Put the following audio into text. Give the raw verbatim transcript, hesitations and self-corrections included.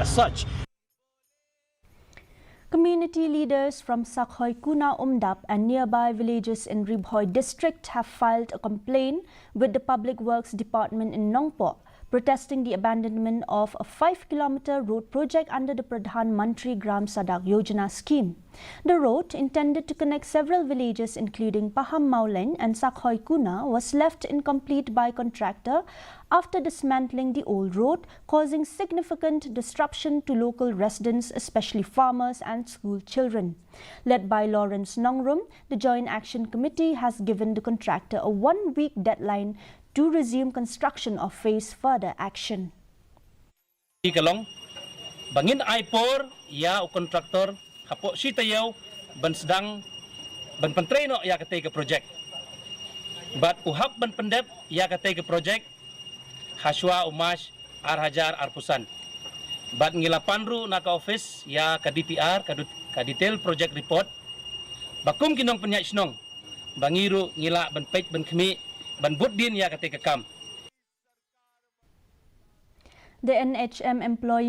such. Community leaders from Sakhoikuna Umdap and nearby villages in Ri Bhoi district have filed a complaint with the Public Works Department in Nongpoh, protesting the abandonment of a five kilometer road project under the Pradhan Mantri Gram Sadak Yojana scheme. The road, intended to connect several villages including Paham Mawleng and Sakhoikuna, was left incomplete by contractor after dismantling the old road, causing significant disruption to local residents, especially farmers and school children. Led by Lawrence Nongrum, the Joint Action Committee has given the contractor a one-week deadline to resume construction or face further action. Ki ka long ba ngin ai por ïa u kontraktor hapoh shi taïew ban sdang ban pyntrei noh ïa katei ka projek. Bad u hap ban pyndep ïa katei ka projek ha shuwa u March ar hajar arphew san. Bad ngi la pan ruh na ka office ïa ka D P R, ka dut- ka detail project report, ba kum ki nongpynïaid shnong ba ngi ruh ngi lah ban peit ban khmih ban bud din ïa katei ka kam. The N H M employees